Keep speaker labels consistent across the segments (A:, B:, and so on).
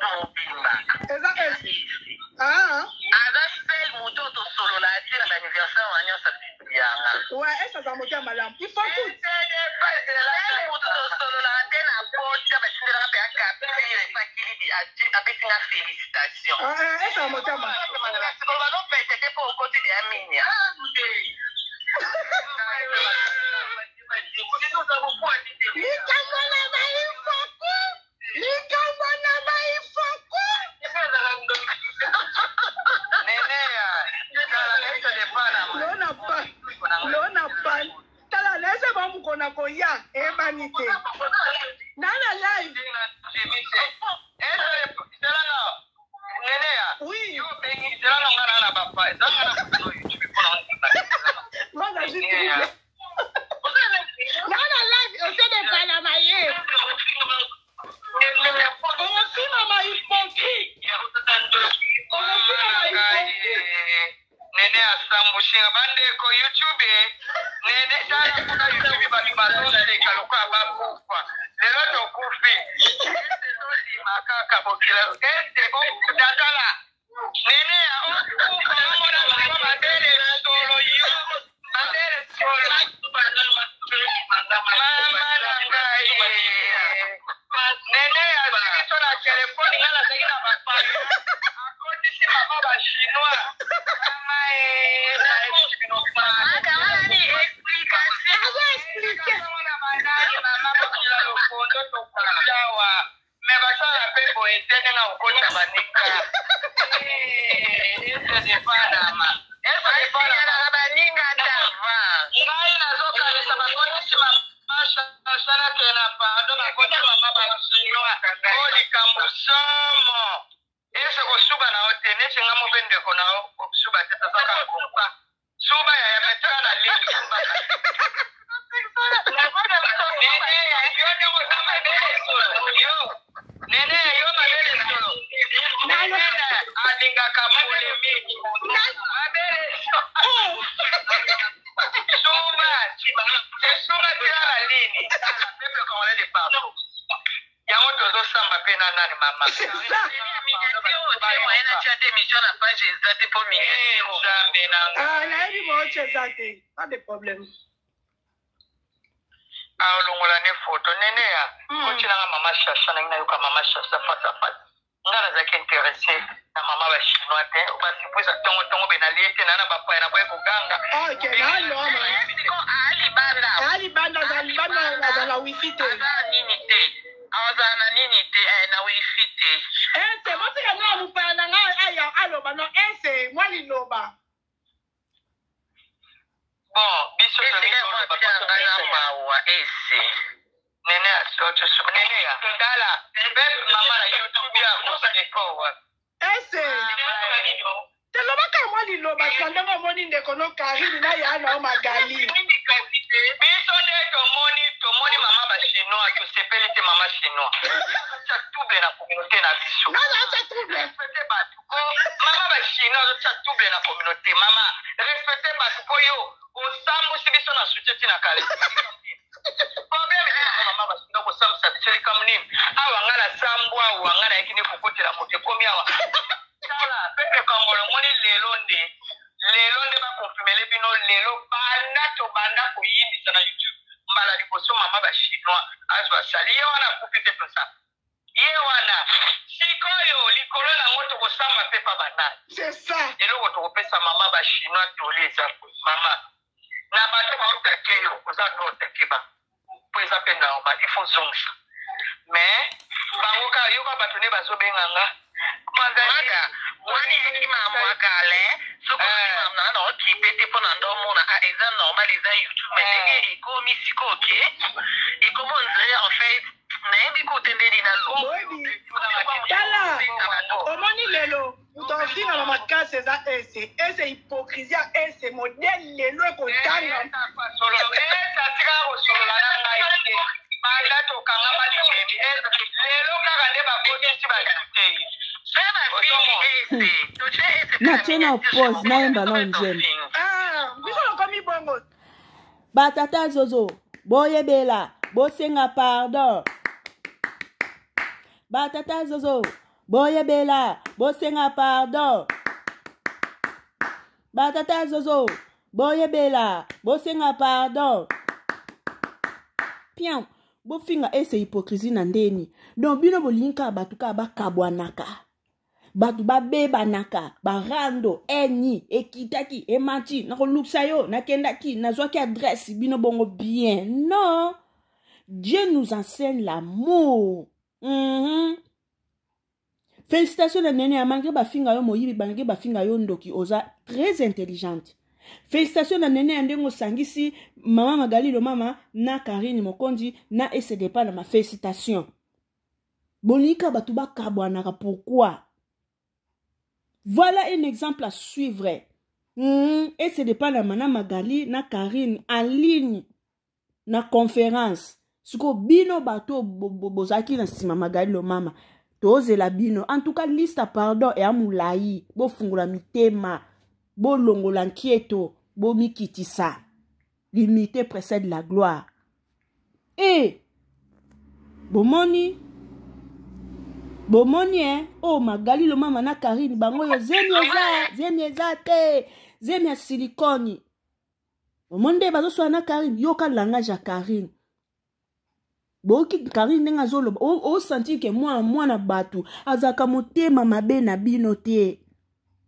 A: mobimba.
B: Eza esi. Ah.
A: Aza seul moto oyo tosolola te na anniversaire wana nyonso yanga.
B: Ouais, esi aza moto ya malamu. Il faut tout.
A: Seul moto tosololaka te na pota batindelaka mpe akapire epakilibi apesi nga félicitation.
B: Ah, esi aza moto ya malamu.
A: Koloba no pete te mpo okoti deya minia.
B: Likambo na baifaku. Likambo na baifaku. Lona pa. Lona pa. Tala lese ba mukona koya eyebani te. Na na live. Oui. Moi, je suis trouble. Na na live, ose de palama ye. Okofima ma hypocrite. Okofima ma hypocrite.
C: Nene asambushinga bandeko YouTube nene tala kuna YouTube bato bazoseka lokola bakufa lelo tokufi ese tondima kaka bokila ese okutatala nene okufa omona siko mabele solo yo mabele solo mama na ngai nene azwi biso na telefone ngai nazalaki na bapaya akotisi mama bachinois mama e nayebisi bino
B: Azo expliquer.
C: mama bokila lokondo tokotawa me basala mpe boye te ndenge akokota baninga ese depanama ese depanama
A: baninga tava.
C: Ngai nazokanisa bakotisi mama na pardon bakoti mama bachinois oyo likambo somo ese kosuba na yo te neti nga mo mpe ndeko na yo kosuba te tozaka kopa suba yaya metika na lini suba nene yo ndenge oza mabele solo yo nene yo mabele solo nene alingaka polemiki mabele solo suba esuba tika na lini peuple congolais de partout yango tozosamba mpe na nani mama
B: C'est ça.
C: Eh, nzambe na nga
B: Ah, nayebi mocho eza te. Pas de problème.
C: Alongola ne foto nene ya kotilanga mama Shasha nangi nayoka mama Shasha face à face. Nga nazalaki intéressé na mama bachinois te basipwisa ntongotongo be nalie te na na bapaya na boye koganga.
B: Ok, na loma. Ali banda aza libanda aza na wifi te.
A: Azala na nini te na wifi te.
B: Ese botika nga mopaya na ngai aya aloba no ese mwa liloba.
C: Bon biso tolingi toloba po
A: Nga na mawa ese.
C: Nene ya nene ya tala mpe mama na YouTube ya koseko wapi.
B: Ese telobaka mwa liloba tina ndenge omoni ndeko no Karine na ya na yo Magali.
C: Biso nde tomoni tomoni mama bachinois tosepeli te mama chinois azotia trouble na communauté na biso.
B: Nana atia trouble.
C: Respecte bato ko mama bachinois azotia trouble na communauté mama respecte bato po yo osambusi biso na soutien ntina kale problème eza mama bachinois kosambisa biso likambo nini awa nga na sambu awa nga nayaki nde kokotela moto ekomi awa tala peuple congolais omoni lelo nde lelo nde bakonfirmele bino lelo banda tobanda koyindisa na YouTube mbala liboso mama bachinois azwa sali ye wana akufi te tosala ye wana sikoyo likolo nango tokosamba mpe pa banani.
B: C'est ça.
C: Eloko tokopesa mama bachinois toli eza boye mama na bato baotake yo oza no otake ba mpo eza mpe normal il faut zongisa mais bango kaka yoka bato nde bazobenganga.
A: Maga wani eleki mamwakale soki olobi na na okipe te mpo na ndo omona ah eza normal eza YouTube mais ndenge ekomi sikoyo ke ekomi on dirait en fait nayebi kote ndeni na lo
B: Boyebi. Tala omoni lelo moto afingama makasi eza ese ese hypocrisie ya ese modele lelo ekotanga.
C: Atikaka kosolola na ngai te banda tokangama limemi lelo kaka nde bakotisi batute.
D: Natie na pause nayemba na nzembo.
B: Ah, biso lokomi bongo.
D: Batata zozo boyebela bosenga pardon batata zozo. Boyebela, bosenga pardon. Batata zozo, boyebela, bosenga pardon. Pian, bofinga ese hypocrisie na ndeni. Donc bino bolingi kaka bato kaka bakabwanaka. Bato babebanaka, barando, eni, ekitaki, emati, nakolukisa yo, nakendaki, nazwaki adresse, bino bongo bien. Non! Dieu nous enseigne l'amour. Félicitations na Nene, malgré bafinga yo moyibi, malgré bafinga yo ndoki, oza très intelligente. Félicitations na Nene ya ndenge osangisi mama Magali Lomama na Karine Mokonzi na SDP na ma félicitations. Bonika bato bakabwanaka pourquoi? Voilà un exemple à suivre. SDP na mana Magali na Karine en ligne na conférence. Siko bino bato bozalaki na nsima Magali Lomama, tozela bino. En tout cas liste pardon ya mulayi, bofungola mitema, bolongola nkieto, bomikitisa. L'humilité précède la gloire. Et bomoni bomoni eh oh Magali Lomama na Karine bango yo zemi eza, zemi eza te, zemi ya silicone. Bomoni nde bazoswana na Karine, yoka langage ya Karine. Boyoki Karine ndenge azoloba, osentir ke mwana mwana bato azalaka motema mabe na bino te.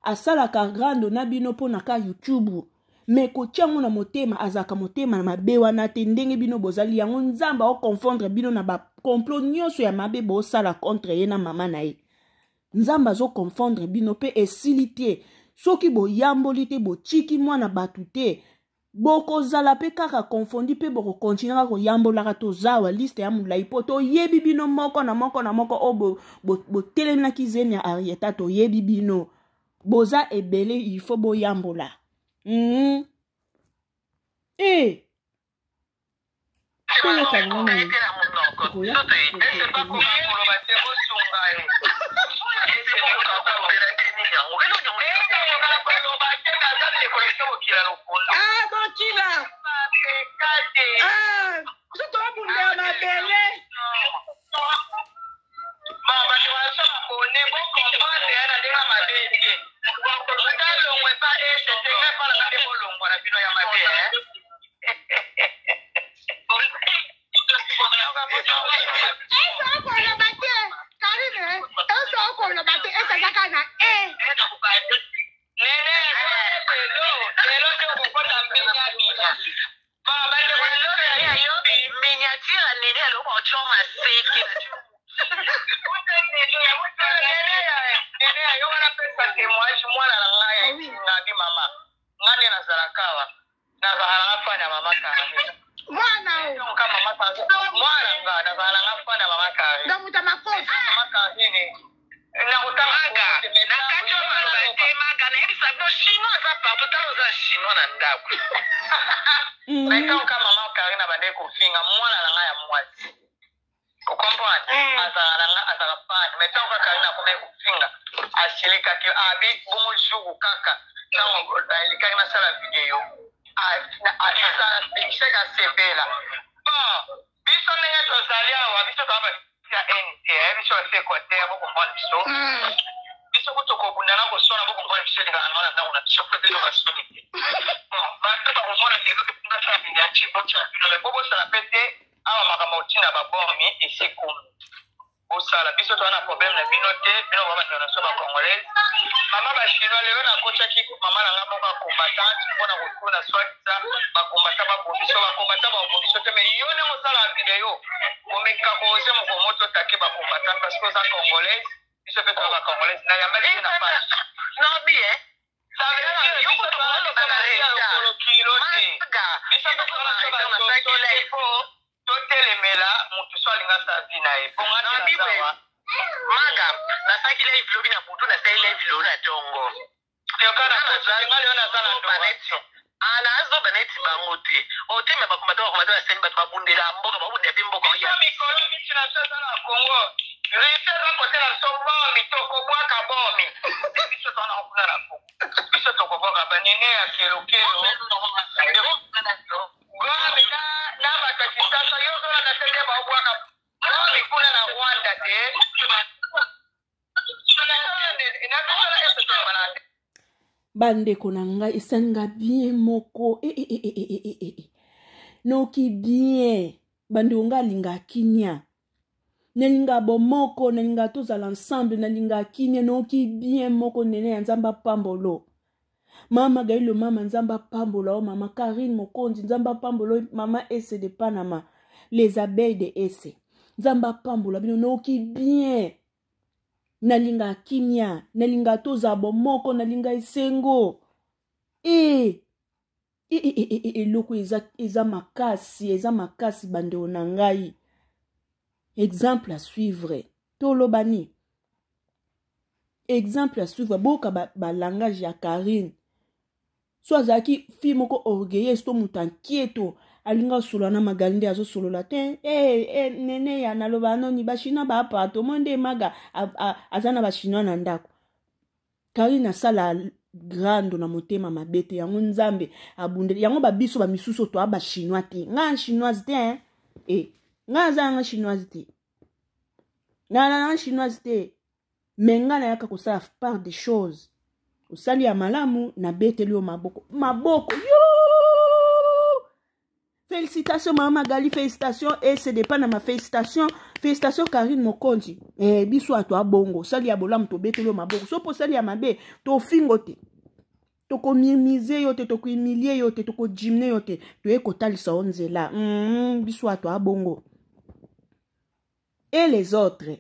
D: Asalaka grando na bino mpona ka YouTube. Mais kotia ngo na motema, azalaka motema na mabe wana te, ndenge bino bozali yango Nzambe aoconfondre bino na ba complot nyonso ya mabe bosala contre ye na mama na ye. Nzambe azoconfondre bino pe esili te. Soki boyamboli te, botiki mwana bato te, bokozala pe kaka confondu pe bokokontinue kaka koyambolaka. Tozawa liste ya molai po toyebi bino moko na moko na moko oyo botelemelaki zemi ya Arieta, toyebi bino boza ebele, il faut boyambola. Toyoka bango nani.
B: Ah, bokila. Ah, biso tobundela mabele.
E: Ese okoloba te, Karine, ese okoloba te, ese azaka na e.
C: Nene, lelo, lelo nde okokota mbinya minya.
A: Miniature nene aloko otshonga seki.
C: Nene, yo wana pesa témoignage mwana na ngai ngabi mama. Ngai nde nazalaka awa. Nazalaka na fan ya mama Karine.
E: Mwana o.
C: Mwana nga nazalaka na fan ya mama Karine.
E: Donc muta makofi.
C: Mama Karine.
A: Maga, na kati oyo baloba te, Maga, nayebisa bino chinois aza partout, tala oza chinois na ndako.
C: Mais ntango ka mama Karine abandaki kofinga mwana na ngai ya mwasi, okomprendre, azalaka na nga, azalaka fan. Mais ntango ka Karine akomaki kofinga, asilikaki, abi bongo jour kaka ntango alikaki nasala video, abengisaki asepela. Bon, biso ndenge tozali awa, biso toza ya NT, biso ya Équateur, bokomprendre biso. Biso kutu kobunda na koswana, bokomprendre biso, elingaka na ndako na biso mpe biso basoni te. Bon, bato bakomona lelo nasala miniature, botya bino, mais bobosana mpe te awa makambo otinda babormi esikomi bosala. Biso toza na problème na bino te, bino ba bandeko na biso bacongolaise. Mama bachinois, lelo nakotiaki mama na nga moko ya combattante mpona kotuna swakisa bakombata babomiso, bakombata babomiso te. Mais yo ndenge osala video, omeka koose moko moto otake bacombattant parce que oza congolaise, biso mpe toza bacongolaise. Nayambaki te na page.
A: Nabi, eh?
C: Ça veut dire
A: Yo
C: biso
A: kutu oloba na
C: toza lokolo kilo te.
A: Maga,
C: biso
A: yo kutu na retard,
C: po totelemela motu so alinga sa vi na ye mpo nga
A: Na
C: te
A: Bible.
C: nazawa.
A: Maga, nasalaki live lobi na butu, nasali live lelo na ntongo.
C: Yoka na kotinga leo naza na adoration.
A: Nazoba neti bango te, otema bakomata bakomata, basali bato babundela mboka, babundela mpe mboka.
C: Biso mikolo biso na biso eza na Congo, Russie eza kote na biso, bomi tokobwaka bomi. Biso toza na kuna na Congo, biso tokobwaka banene ya kelokelo gomi na bato ya Kinshasa. Yo ozolanda te nde baobwaka bomi kuna na Rwanda te. Na biso na ese tolobana te.
D: Bandeko na ngai, esali nga bien moko e, e, e, e, e, e, e, e. Noki bien bandeko, ngai alingaka kimia, nalinga bomoko, nalinga tozala ensemble, nalinga kimia. Noki bien moko. Nene ya Nzambe apambolo mama Gailo, mama Nzambe apambola o mama Karine Mokonzi, Nzambe apambola o mama Ese de Panama, les abeilles de Ese, Nzambe apambola bino. Noki bien, nalinga kimia, nalinga tozala bomoko, nalinga esengo e eloko eza, eza makasi, eza makasi. Bandeko na ngai, exemple à suivre, tolobani exemple à suivre. Boyoka balangage ba ya Karine. So azalaki fille moko orgueilleuse to moto ankieto, alingi asolola na Magali nde azosolola te. Hey, eh, hey, eh, nene ya naloba noni bachinois baapartement nde Maga aza na bachinois na ndako. Karine asala grando na motema mabe te, yango Nzambe abundeli yango. Babiso bamisusu toa bachinois te, ngai chinoise te, hein? E ngai aza yanga chinoise te, ngai nanga chinoise te, me ngai nayaka kosala part des choses. Osali ya malamu, nabeteli yo maboko, maboko yo. Félicitation mama Magali, félicitation ecd Panama, félicitation, félicitation Karine Mokonzi. Eh, biso ato abongo, osali ya bolamu, tobeteli yo maboko. So mpo osali ya mabe, tofingo te, tokominimize yo te, tokohumilie yo te, tokodimine yo te, toye kotalisa yo nzela. Biso ato abongo. Et les autres,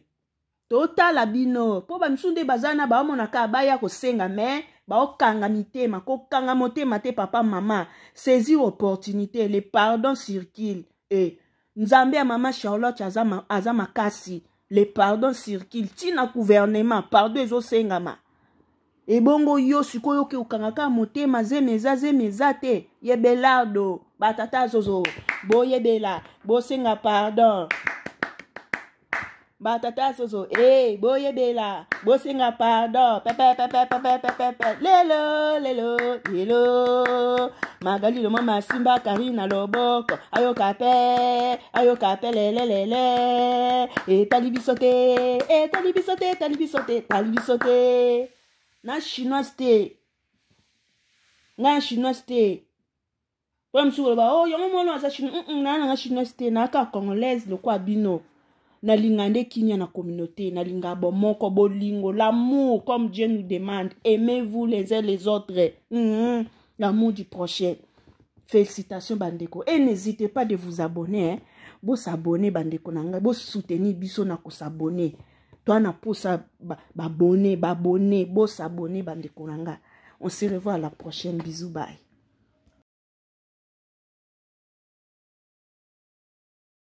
D: totala bino mpo bamisusu nde baza na baomona kaka baya kosenga, me baokanga mitema. Kokanga motema te, papa, mama, saisir opportunité. Le pardon circule e Nzambe ya mama Charlotte aza, ma, aza makasi. Le pardon circule ntina gouvernement, pardon ezosengama. Ebongo yo sikoyo oke okanga kaka motema, zemi eza, zemi eza te. Yebelardo batata zozo, boyebela, bosenga pardon. Batata zozo e hey, boyebela, bosenga pardon. Pepepepepepepepe, lelo lelo lelo, Magali lomo masimba Karina loboko, ayoka pe, ayoka pe lelelele. Etali biso te, etali biso te, etali biso te, etali biso te. Na chinoise te, ngai na chinoise te. Oyo mosusu koloba o oh, yango mwana aza chinois. Naa nanga chinoise te, naaka congolaise lokola bino. Nalinga nde kimia na communauté, nalinga bomoko, bolingo, l'amour comme Dieu nous demande: aimez-vous les uns les autres. L'amour du prochain. Félicitations bandeko, et n'hésitez pas de vous abonner, hein. Bosabonner bandeko na ngai, bosoutenir biso na kosabonner. Toa na posa babone, babone, bosabonner bandeko na ngai. On se revoit à la prochaine. Bisous, bye.